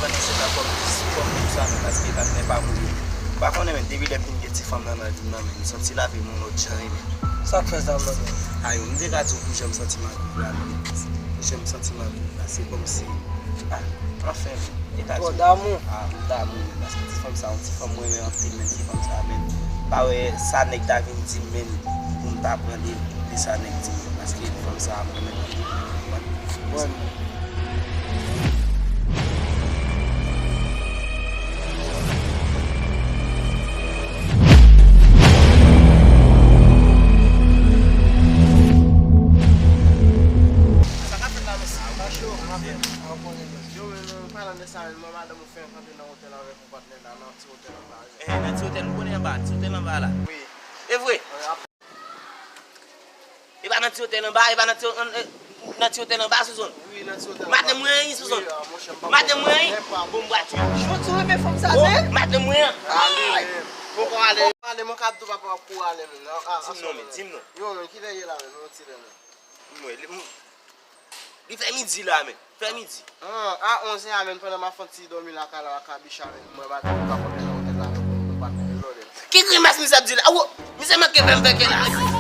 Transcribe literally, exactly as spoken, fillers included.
Se ta fòm, fòm konsa, men paske patnè pa pou yo. Ou pa konnen, men depi lè m fin gen ti fanm nan nan vi m nan, men m santi lavi m yon lòt jan, men. Sa k fè sa, blòdè? Ayo, m te ka di w pou jan m santi m ap viv la, men pou jan m santi m ap viv la, se kòmsi, ah, anfen, men, e ka di w. Twò damou. Ah, m damou, men, paske ti fanm sa, yon ti fanm mwen renmen anpil, men ti fanm sa, men, pa wè sa nèg ta vin di m, men, pou m ta pran de, de sa nèg di m, paske fanm sa, mwen menm, mwen, mwen, Sa k ap fèt la, mesye? Yo, men, nou palan de sa, men, mwen, madanm ou fè kanpe nan otèl avèk yon patnè la, nan ti otèl anba. Eh, nan ti otèl, ou konnen anba, ti otèl anba la. Wi. E vre? Wi, ap- E pa nan ti otèl anba, e pa nan ti, nan ti otèl anba, Souzòn. Wi, nan ti otèl anba. Madanm mwen, wi, Souzòn. Wi, ah, monchè, m pa konprann. Madanm mwen, bon, m bati. Jodi ou renmen fanm sa, oh, men? Madanm mwen. Ale, men. Poko ale. Ale, mwen ka ap di w papa pou ale, men. Ah, di m non, men, di m non. Yo, men, kilè ye la, men? Yon ti lè, men. Mwen, li, m, li fè midi la, men. Fè midi. Ah, a onz è a, men, pandan m ap fè yon ti dòmi lakay la, ak kabicha, men. Mwen, madanm, m pa konprann nan otèl la, men, mwen pa konprann lòdè. Ki grimas misye ap di la? Awo, misye manke fè m fè kè la.